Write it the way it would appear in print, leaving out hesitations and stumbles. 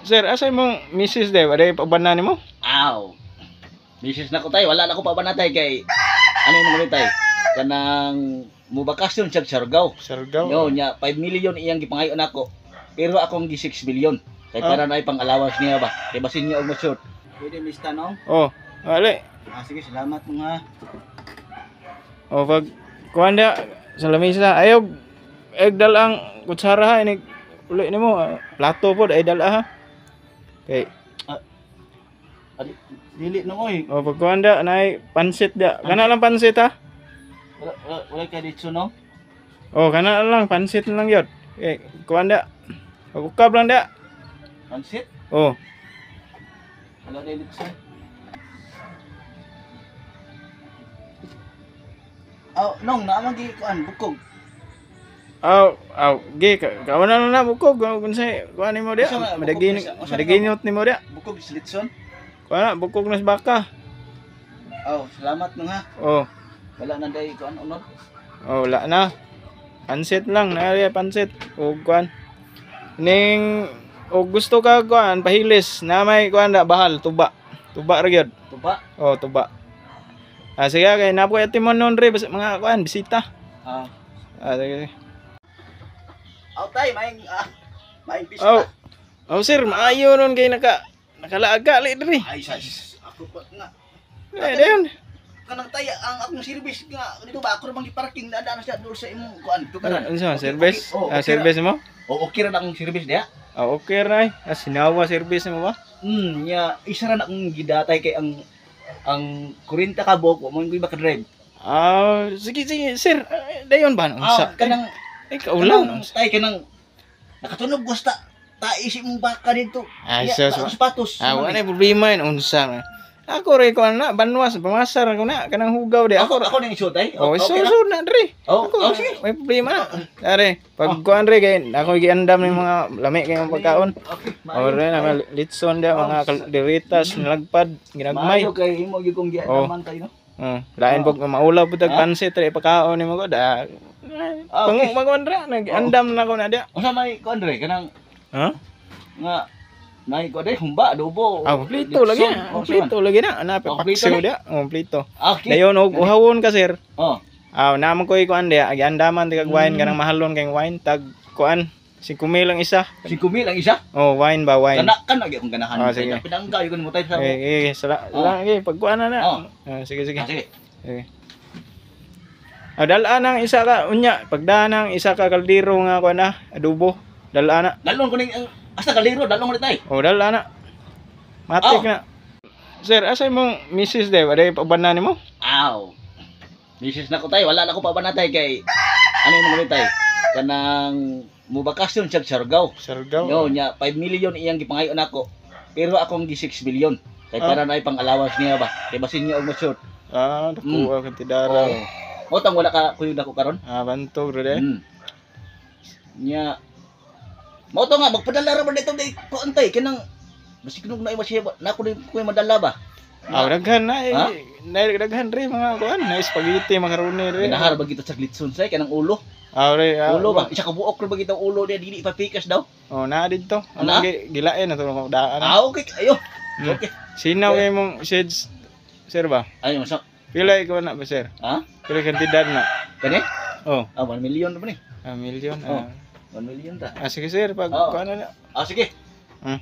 Sir, asa imong misis de? Wala pauban na nimo? Aw. Misis na ko, tay, wala na ko pa tay kay ano yung mga tay? Kanang mubakasyon siya sa Siargao. Siargao. Yo nya 5 million iyang gipangayo nako. Pero akong gi 6 million. Kay para na pang allowance niya ba. Kay basin niya og mo-short. Pwede miss tanong? Oh, wala. Ah, sige, salamat mga. Oh, pag kuan da sa lamesa, ayaw ay dalang kutsara ha, ini uli nimo plato pod ay dala ha. Kay Adi, dili no oy. Oh, pag kuan da nay pansit da. Kana lang pansit ha. Wala wala, wala kay dito no. Oh, kana lang pansit lang yun. Eh, kuan da. Pagukab lang da. Pansit? Oh, Wala kay dito. Aw, nong naamang gi kuan bukog. Aw, aw, gi ka kauna na na bukog kung say kuan nimo dia. Unsa man, bukog Madaginot, unsa man madaginot nimo dia. Bukog sa litson. Kuan na bukog na sa baka. Aw, salamat nung ha. Oh, Wala na day kuan unod. oh, wala na. Pansit lang, na pansit o kuan. Ning o gusto ka kuan pahilis na may kuan da bahal tuba. Tuba ra gyud. Tuba. Oh, tuba. Ah, sige kay napo timon nun re mga kuan bisita. Ah. Ah, sige. Sige. Aw tay, maing maing pista. Oh. Oh sir, maayo nun kay nakalaaga li diri. Ay, sas. Ako pa nga. Eh, dayon. Kanang tay, ang akong service nga dito ba ako ra bang giparking na na siya dool sa imong kuan tukaran. Ano sa service? Okay, oh, Ah, okay ra. service mo? Oh, okay ra na akong service diha. Ah, okay ra ay. Ah, sinawa service mo ba? Nya isa ra na akong gidatay kay ang 40 ka buok wa man ko maka-drive. Ah, sige sige sir. Ah, dayon ba unsa? Ah, kanang Eh, kaulan. kanang tay kanang nakatunog gusta tae si imong baka dito. Ay, Nya, sus. akong sapatos. Ah, wala na problema yun. Unsa man. Ako rin ko na banwas pamasar ako na kanang hugaw di Ako ako. ako ning isuot tay. Oh, Okay so ra. so na dre. Oh, Ako, oh, sige. may problema na. Are, pag kuan re kay ako giandam ning mga lami kay mga pagkaon. Okay, Oh, re na mga litson dia mga kalderitas nilagpad ginagmay. Maayo kay imo gyud kong Oh. giandaman tayo no. Oh, lain pag maulaw pud tag Ha? pansit re pagkaon nimo ko da. Ah, Pang okay. makuan ra nag-andam na ko na dia. Unsa may kuan dre kanang Ha? nga may kuan dre humba adobo. Ah, kompleto lagi litson, na. oh, Kompleto lagi na. Ana Oh, kompleto paksiw ni. dia. Kompleto. Ah, okay. Dayon og uhawon ka sir. Oh. Ah, naman ko kuan dia, giandaman ti kag wine kanang mahalon kay wine tag kuan 5,000 lang isa. 5,000 ang isa. Oh, wine ba wine. Kana kana gyud akong ganahan. Ah, sige. Pinangga gyud mo tay sa. Eh, eh, sala, Oh. sala, okay, pagkuan na na. Oh. Ah, sige, sige. Ah, sige. Sige. Ah, dala nang isa ka unya, pagdaan ng isa ka kaldero nga kuan na, adobo. Dala na. Dalon ko ning ang asa kaliro dalon ko ni tay. Oh, dala na. Matik Oh. na. Sir, asa imong misis de? Wala pauban na nimo? Aw. Misis na ko tay, wala na ko pa tay kay ano yung mga tay? Kanang mubakasyon siya sa Siargao. Siargao. Yo nya 5 million iyang gipangayo nako. Pero akong gi 6 million. Kay para na pang allowance niya ba. Kay basin niya og mo-short. Ah, nakuha ka tidara. Oh. Motang wala ka kuyog nako karon. Ah, bantog ro de. Nya Mao to nga magpadala ra ba dito day kuan tay kanang basig kunog na siya na ako din ko madala ba. Ah, daghan na eh. Ha? Na daghan re mga kuan, na spaghetti, macaroni re. Ginahar ba gito sa litson say kanang ulo. Ah, re, ah, Ulo ba? Isa ka buok ra ba gito ulo diya dili ipapikas daw. Oh, na didto. Ano Na? gilain na to mga daan. Ah, okay ayo. Okay. Sinaw kay mong shades sir ba? Ay masa. Pila ikaw na ba sir? Ha? Pila kantidad na? Kani? Oh, Ah, 1 million na ba ni? ah, million. Oh. Ah. 1 million ta. Ah, sige sir, pag Oh. kuan na. Ah, sige. Hmm.